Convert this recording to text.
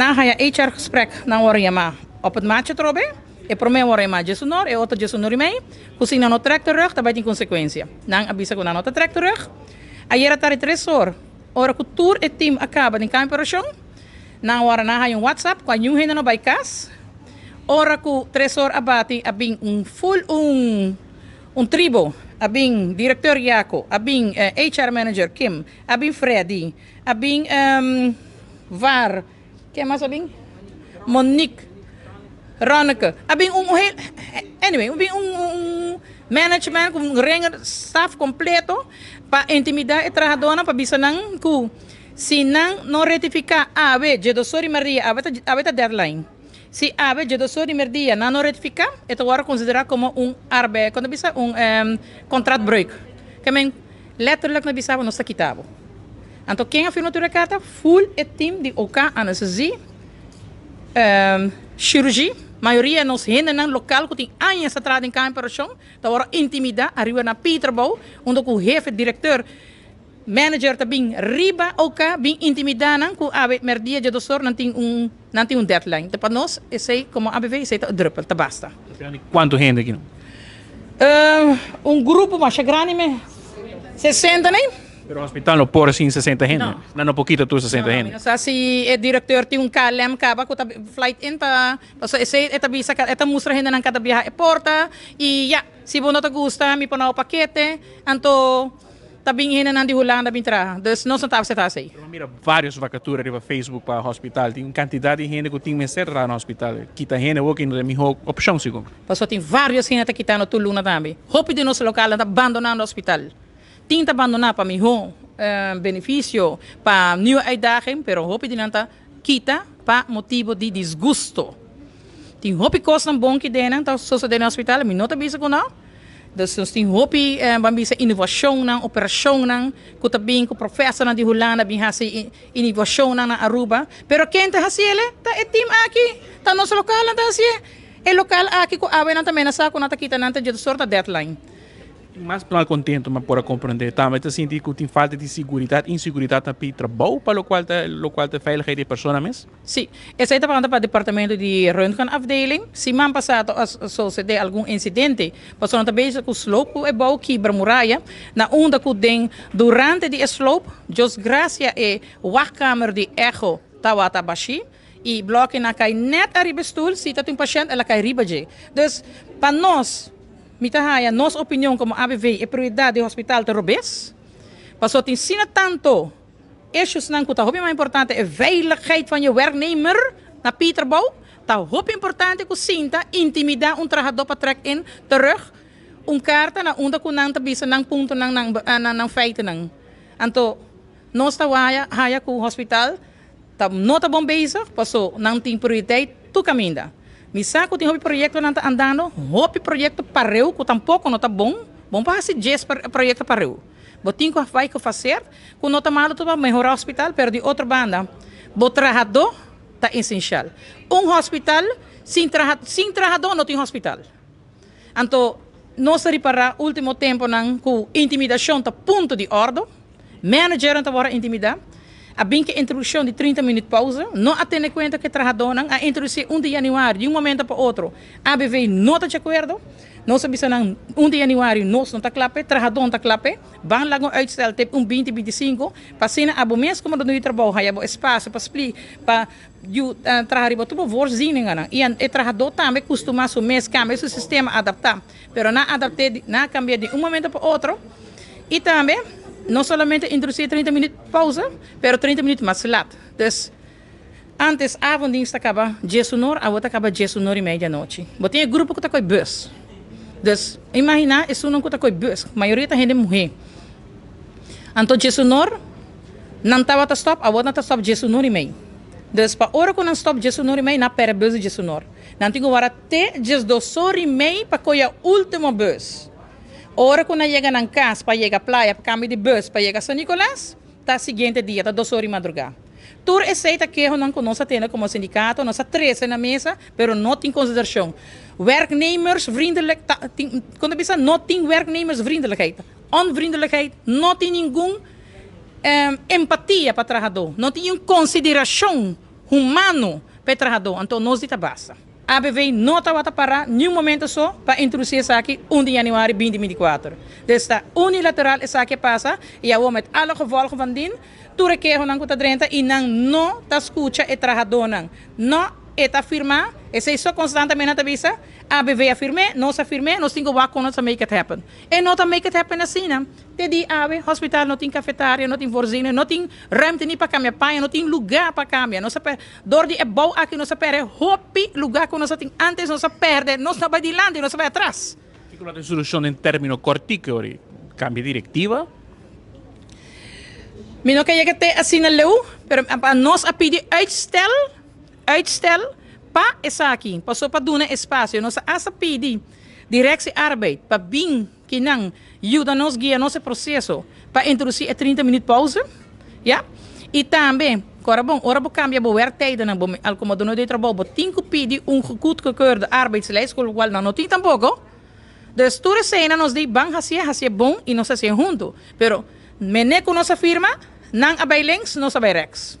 Nan haya HR gesprek, nan wòrdu yamá op het matje trobe. E promé wòrdu yamá djesunor, e otro djesunor i mei. Ku si nan no trèk terug ta bai tin konsekuensia. Nan a bisa ku nan no ta trèk terug. Ayera tardi 3 or, ora ku tur e tim a kaba den kamer operashon, nan wòrdu nan haya un WhatsApp ku ningun hende no bai kas. Ora ku 3 or a bati, a bin un full un tribo, a bin direktor Jaco, a bin HR manager Kim, a bin Freddy, a bin Var, ken mas a bin? Monique, Ronneke, a bin un anyway, a bin un management ku un ringer staff kompleto pa intimidá e trahadónan, pa bisa nan ku si nan no retifiká awe 12 or di merdia, awe ta deadline. Si awe 12 or di merdia nan no retifiká, e ta wòrdu konsiderá komo un arbeid, kon ta bisa, un contractbreuk. Ke men letterlijk nan bisa nos ta kita bo. Anto ken a firma tur e karta? Full e team di OK anestesie, chirurgie, mayoria nos hendenan lokal ku tin añas atrás den kamer operashon, ta wòrdu intimidá ariba na pia trabou, unda ku hefe, direktor, manager ta bin riba OK bin intimidá nan ku awe merdia 12 or nan tin un deadline. Te pa nos esei komo ABV esei ta druppel, ta basta. Kuantu hende aki? Un grupo mas grandi me 60, ne? Pero hospital no por sin 60 hende. No. No, no por kita tur 60 hende. No sa si e direktor tin un KLM kaba ku ta flight in pa esei e ta bisa, e ta mustra hendenan kada biaha e porta i ya, si bo no ta gusta, mi pone un pakete, anto ta bin hendenan di Hulanda bin traha. Dus nos no ta aseptá esei. Pero mira varios vacatura riba Facebook pa hospital. Tin un kantidat di hende ku tin mester traha na hospital. Kita hende ook ta e mihó opshon sigur. Pasobra tin varios hende ta kitando tur luna tambe. Hopi di nos lokal ta abandonando hospital. Tin ta abandoná pa mihó benefisio, pa nieuwe uitdaging, pero hopi di nan ta kita pa motibu di disgusto. Tin hopi kosnan bon ku den ta sosodé na hospital, mi no ta bisa ku no. Dus nos tin hopi ban bisa inovashonnan, operashonnan ku ta bin ku profesornan di Hulanda bin hasi inovashonnan na Aruba. Pero ken ta hasié? Ta e team aki, ta nos lokalnan ta hasié. E lokal aki ku awe nan ta menasá ku nan ta kita nan te 12 or ta deadline. Mas malkontentu, mi por a komprondé. Tambe ta sinti ku tin falta di seguridat, inseguridat na pia trabou, pa lokual ta veiligheid di persona mes? Si, esei ta pa departamento di röntgenafdeling. Siman pasá a sosodé algun insidente. Pasobra nan ta bezig ku sloop ku e bou kibra muraya. Na unda ku den durante di e sloop, Dios gracia, e wachtkamer di echo tabata bashí. I blòkinan a kai net ariba e stul, si ta tin un pashènt, el a kai riba dje. Dus, pa nos, mi ta haya nos opinion komo ABV, e prioridat di hospital ta robes. Pasobra tin asina tantu issuesnan ku ta hopi mas importante, e veiligheid van je werknemer na pia trabou, ta hopi importante ku sinta intimidá un trahadó pa trek in terug un karta na unda ku nan ta bisa nan puntonan, nan feitennan. Anto nos ta haya ku hospital ta no ta bon bezig, paso nan tin prioridat tur kaminda. Mi sa ku tin hopi proyektonan ta andando, hopi proyekto pareu ku tampoko no ta bon, bon pa hasi 10 proyekto pareu. Bo tin ku bai gefaseerd, ku no ta malu pa mehorá hospital, pero di otro banda, bo trahadó ta esensial. Un hospital sin trahadó no tin hospital. Anto nos a ripará último tempunan ku intimidashon ta punto di òrdu, manager ta wòrdu intimidá. A bin ku introdukshon di 30 minüt pauze, no a tene kuenta ku e trahadónan, a introdusí 1 di yanüari di un momento pa otro. ABV no ta di akuerdo. Nos a bisa nan 1 di yanüari nos no ta kla p'e, trahadó no ta kla p'e. Ban laga un uitstel te un 2025, pa asina abo mes komo dunó di trabou haya bo espasio pa spli pa yu traha riba tur bo voorzieningennan. I e trahadó tambe kustumá su mes kambia su sistema, adaptá. Pero nan adapt'é, nan a kambia di un momento pa otro. I tambe no solamente introdusí 30 minüt pauze, pero 30 minüt mas lat. Dus antes avonddienst ta kaba 11 or, awor ta kaba 11 or i mei di anochi. Bo tin e grupo ku ta koi bus. Dus imaginá esunnan ku ta koi bus, mayoria ta hende muhé. Anto 11 or nan tabata stòp, awor nan ta stòp 11 or i mei. Dus pa ora ku nan stòp 11 or i mei, nan a pèrdè bus di 11 or. Nan tin ku warda te 12 or i mei pa koi e último bus. Ora ku nan yega nan kas pa yega Playa, pa kambia di bus pa yega San Nicolas, ta siguiente dia, ta 2 or di madrugá. Tur esei ta kehonan ku nos a tene komo sindikato, nos a trese na mesa, pero no tin konsiderashon. Werknemersvriendelijk, ta, tin, kon ta bisa, no tin werknemersvriendelijkheid. Onvriendelijkheid, no tin ningun empatia pa trahadó, no tin ningun konsiderashon. humano pa e trahadó. Anto nos di ta basta. ABV no tabata para niun momento so pa introdusí esaki 1 di yanüari 2024. Dus ta unilateral esaki a pasa i awor met alle gevolgen van dien, tur e kehonan ku ta drenta i nan no ta skucha e trahadónan. No, e ta afirmá, esei so konstantemente nan ta bisa, ABV a firm'é, nos a firm'é, nos tin ku wak kon nos ta make it happen. E no ta make it happen asina. Te di awe, hospital no tin cafetaria, no tin voorziening, no tin ruimte ni pa cambia paña, no tin lugar pa cambia. Nos a per, door di e bouw aki nos a perde hopi lugar cu nos a tin antes, nos a perde, nos no a bay dilanti, nos a bay atras. Kico lo ta e solucion den termino cortico ori? Cambia directiva? Mi no ke yega te asina leu, pero pa nos a pidi uitstel, uitstel pa esaki, paso pa duna espacio. Nos a hasta pidi Directie Arbeid pa bin Kinan yuda nos guia nos e proseso pa introdusí e 30 minuut pauze, ya. I tambe, kora bon, ora bo kambia bo werktijdennan, bo al komo dono di trabou, bo tin ku pidi un goedgekeurde arbeidslijst, ku lokual nan no tin tampoko. Dus tur eseinan nos di ban hasié, hasié bon i nos hasié huntu. Pero mene ku nos a firma, nan a bai links, nos a bai rèks.